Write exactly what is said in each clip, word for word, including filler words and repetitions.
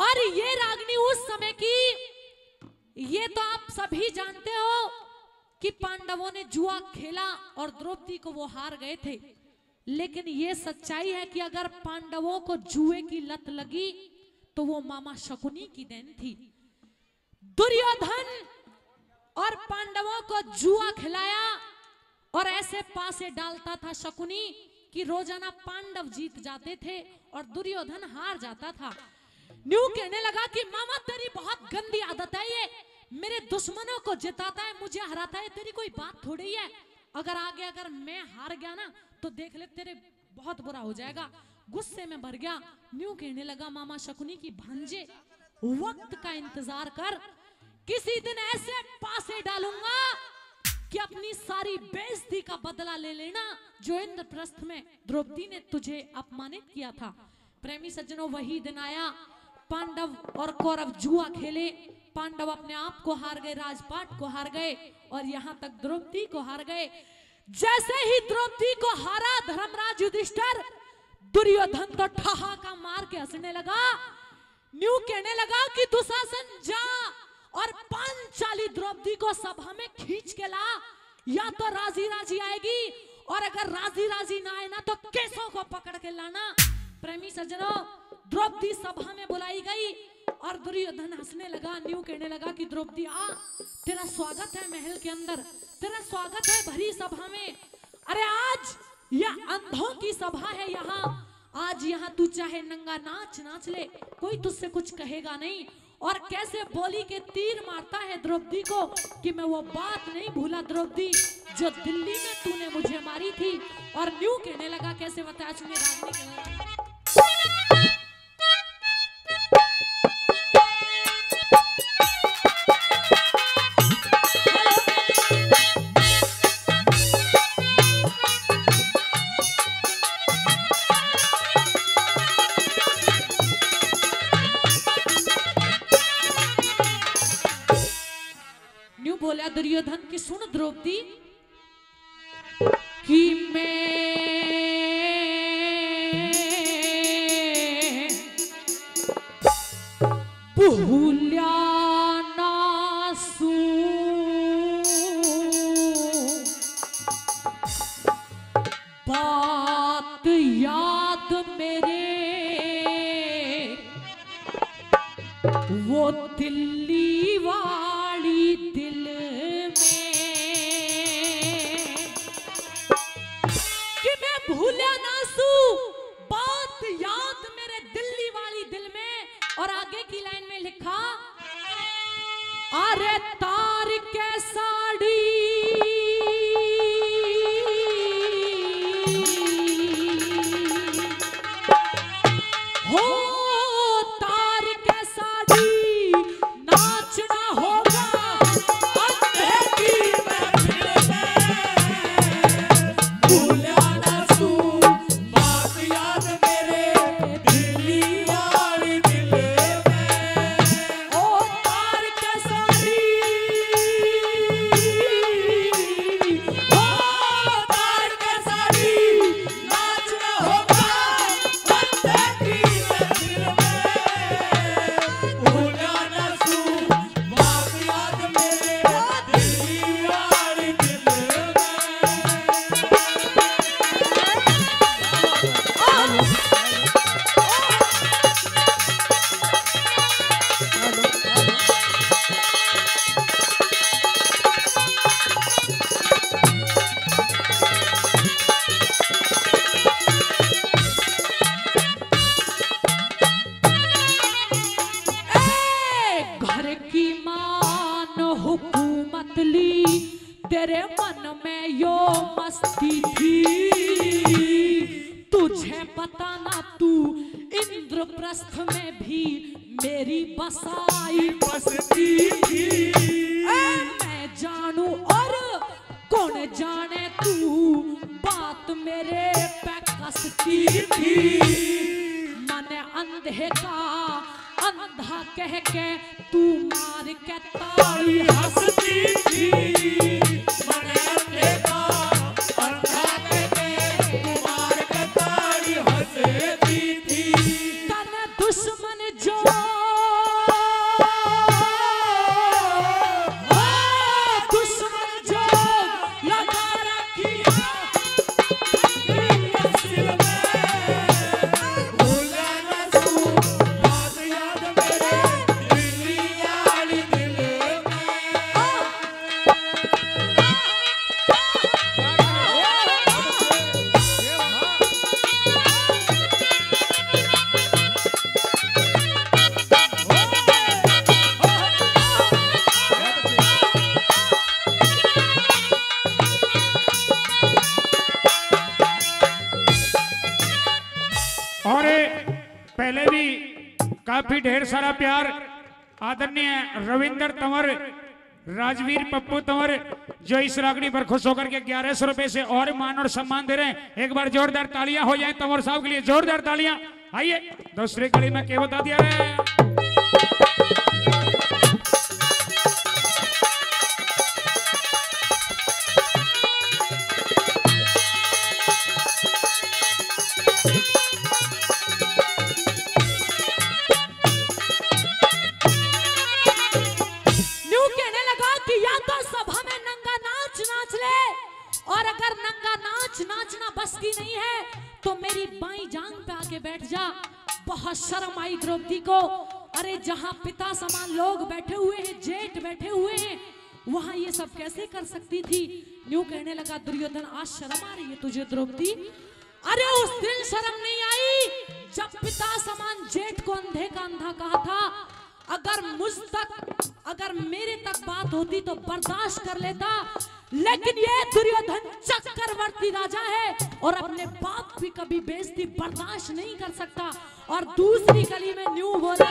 और ये रागनी उस समय की, ये तो आप सभी जानते हो कि पांडवों ने जुआ खेला और द्रौपदी को वो हार गए थे। लेकिन ये सच्चाई है कि अगर पांडवों को जुए की लत लगी तो वो मामा शकुनी की देन थी। दुर्योधन और पांडवों को जुआ खिलाया और ऐसे पासे डालता था शकुनी कि रोजाना पांडव जीत जाते थे और दुर्योधन हार जाता था। न्यू कहने लगा कि मामा, तेरी बहुत गंदी आदत है ये, मेरे दुश्मनों को जिताता है, मुझे हराता है, तेरी कोई बात थोड़ी है। अगर आगे अगर मैं हार गया ना तो देख ले, तेरे बहुत बुरा हो जाएगा। गुस्से में भर गया, न्यू कहने लगा, मामा शकुनी की भांजे, वक्त का इंतजार कर, किसी दिन ऐसे पासे डालूंगा कि अपनी सारी बेइज्जती का बदला ले लेना जो इंद्रप्रस्थ में द्रौपदी ने तुझे अपमानित किया था। प्रेमी सज्जनों, वही दिन आया, पांडव और कौरव जुआ खेले, पांडव अपने आप को हार गए, राजपाट को हार गए और यहां तक द्रौपदी को हार गए। जैसे ही द्रौपदी को हारा धर्मराज युधिष्ठिर, दुर्योधन तो ठहाका मार के हंसने लगा। न्यू कहने लगा कि दुशासन, जा और पांचाली द्रौपदी को सभा में खींच के ला, या तो राजी राजी आएगी और अगर राजी राजी ना आए ना तो केसों को पकड़ के लाना। प्रेमी सज्जनों, द्रौपदी सभा में बुलाई गई और दुर्योधन हंसने लगा, न्यू कहने लगा कि द्रौपदी, आ, तेरा स्वागत है महल के अंदर, तेरा स्वागत है भरी सभा में। अरे, आज यह अंधों की सभा है, यहाँ, आज यहाँ तू चाहे नंगा नाच नाच ले, कोई तुझसे कुछ कहेगा नहीं। और कैसे बोली के तीर मारता है द्रौपदी को कि मैं वो बात नहीं भूला द्रौपदी, जो दिल्ली में तूने मुझे मारी थी। और न्यू कहने लगा, कैसे बताया सुनिए रागनी के। न्यू बोला दुर्योधन कि सुन द्रौपदी, कि मैं भूल्या ना सूं बात याद मेरे वो दिल्ली वाली दिल में, कि मैं भूल्या ना सूं बात याद मेरे दिल्ली वाली दिल में। और आगे की लाइन में लिखा, अरे तार के साड़ी हो, तार के साड़ी नाचना होगा अंधे की महफिल में। भूल्या ना सूं बात याद मेरे दिल्ली वाली दिल में। ओ तार के साड़ी, ओ तार के साड़ी नाचना होगा अंधे की महफिल में। भूल्या ना सूं बात याद मेरे दिल्ली वाली दिल में। ए, घर की मान हुकूमत ली, तेरे मन में यो मस्ती थी। तुझे पता ना, तू इंद्रप्रस्थ में भी मेरी बसाई बस्ती थी। ए, मैं जानू और कौन जाने, तू बात मेरे पे कसती थी। मन अंधे का अंधा कह के तू मार के ताली हंसती थी। मन अंधे का अंधा कह के तू मार के ताली हंसती थी। तन दुश्मन जो काफी ढेर सारा प्यार आदरणीय रविंद्र तंवर, राजवीर पप्पू तंवर, जो इस रागनी पर खुश होकर के ग्यारह सौ रुपए से और मान और सम्मान दे रहे हैं। एक बार जोरदार तालियां हो जाएं तंवर साहब के लिए, जोरदार तालियां। आइए, दूसरी कड़ी में क्या बता दिया रे? न्यू कहने लगा कि या तो सभा में नंगा नाच नाच ले, और अगर नंगा नाच नाचना बस की नहीं है तो मेरी बाईं जांग पे आके बैठ जा। बहुत शर्म आई द्रौपदी को। अरे, जहां पिता समान लोग बैठे हुए हैं, जेठ बैठे हुए हैं, वहां ये सब कैसे कर सकती थी? न्यू कहने लगा दुर्योधन, आज शर्म आ रही है तुझे द्रौपदी? अरे, उस दिन शर्म नहीं आई जब पिता समान जेठ को अंधे का अंधा कहा था। अगर मुझ तक, अगर मेरे तक बात होती तो बर्दाश्त कर लेता, लेकिन ये दुर्योधन चक्रवर्ती राजा है और अपने बाप की कभी बेइज्जती बर्दाश्त नहीं कर सकता। और दूसरी कली में न्यू बोला,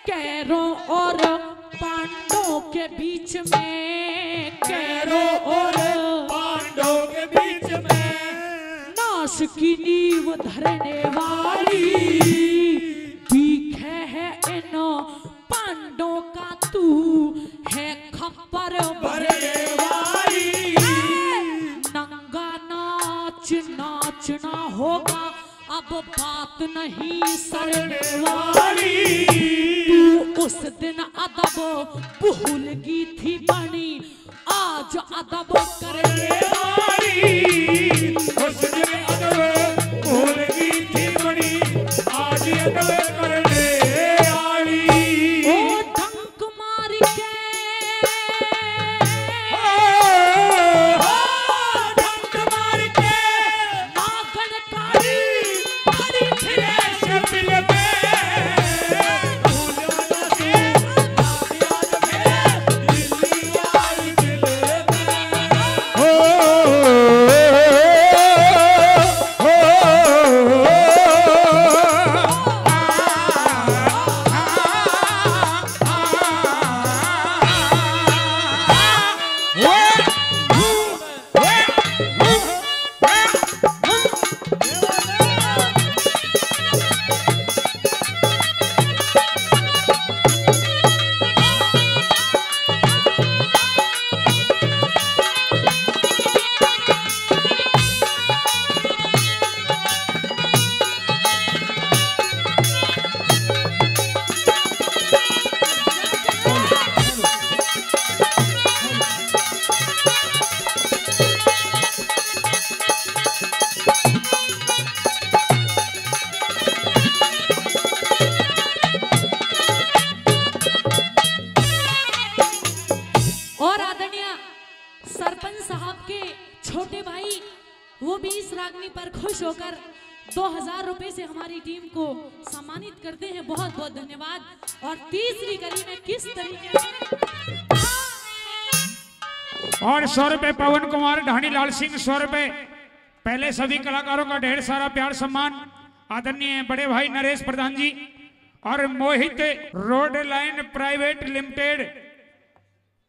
कैरों और पांडों के बीच में, कैरों और पांडों के बीच में नाश की नींव धरने वाली, भीख है इन पांडों का तू है खप्पर भरने वाली। नंगा नाच नाचना होगा, अब बात नहीं सड़ने वाली। तू उस दिन अदब भूल गई थी बनी, आज अदब करने वाली। उस दिन अदब भूल गई थी बनी, आज अदब करने वाली। ओ डंक मार के, ओ, ओ, डंक मार के, नागन काली, काली फिरे से मिल में। और आदरणीय सरपंच साहब के छोटे भाई, वो भी इस रागनी पर खुश होकर दो हज़ार रुपए से हमारी टीम को सम्मानित करते हैं। बहुत बहुत धन्यवाद। और तीसरी कली में किस तरीके से और सौ रुपए पवन कुमार ढाणीलाल सिंह, सौ रुपए। पहले सभी कलाकारों का ढेर सारा प्यार सम्मान आदरणीय बड़े भाई नरेश प्रधान जी और मोहित रोड लाइन प्राइवेट लिमिटेड,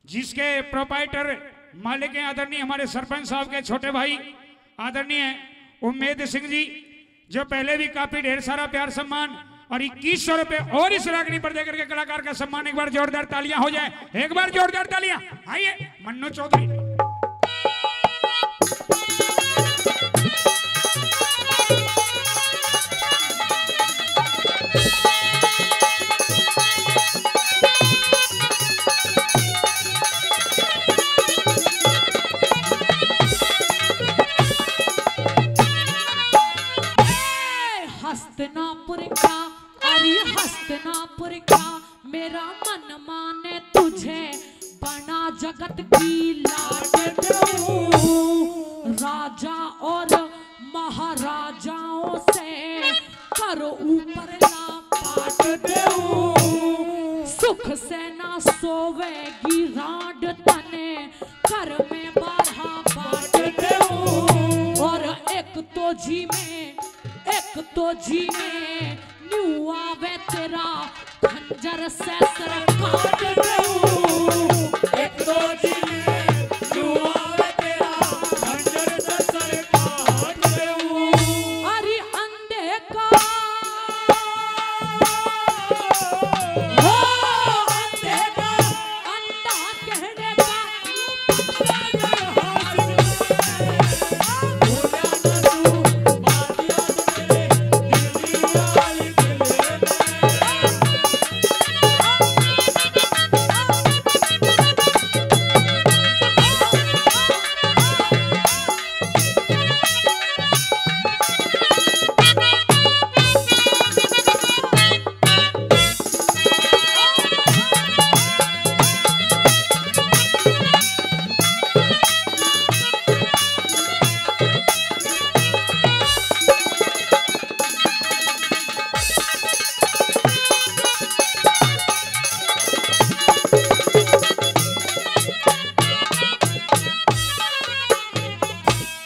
जिसके प्रोपाइटर मालिक हैं आदरणीय हमारे सरपंच साहब के छोटे भाई आदरणीय उम्मेद सिंह जी, जो पहले भी काफी ढेर सारा प्यार सम्मान और इक्कीस सौ रुपए और इस रागनी पर देकर के कलाकार का सम्मान। एक बार जोरदार तालियां हो जाए, एक बार जोरदार तालियां। आइए मन्नू चौधरी। हस्तिनापुर का, अरे हस्तिनापुर का, मेरा मन माने तुझे बना जगत की लाडलू। राजा और महाराजाओं से कर ऊपरला पाट देऊं। सुख से ना सोवेगी रांड तने, घर में बारहा पाट देऊं। और एक तो जी में, एक तो जी में न्यू आवे तेरा खंजर से सर काट देऊं। एक तो जी में न्यू आवे तेरा खंजर से सर काट देऊं। अरे अंधे का, हो अंधे का, अंधा कहने का।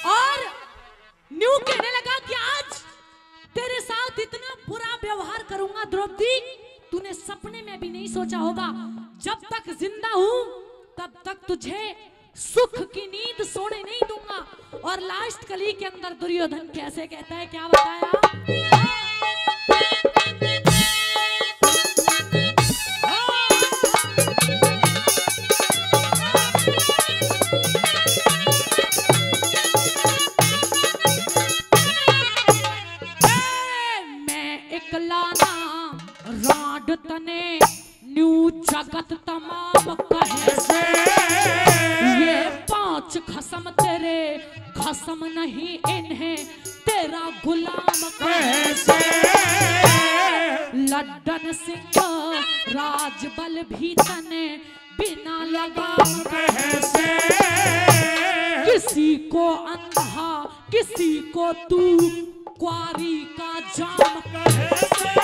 और न्यू कहने लगा कि आज तेरे साथ इतना बुरा व्यवहार करूंगा द्रौपदी, तूने सपने में भी नहीं सोचा होगा। जब तक जिंदा हूं तब तक तुझे सुख की नींद सोने नहीं दूंगा। और लास्ट कली के अंदर दुर्योधन कैसे कहता है, क्या बताया? ए, मैं इकला ना रांड तने न्यू जगत तमाम कहे से। ये पांच खसम तेरे खसम नहीं, इन्हें तेरा गुलाम कहे से। लड्डन सिंह राजबल भी तने बिना लगाम कहे से। किसी को अंधा, किसी को तू क्वारी का जाम कहे से।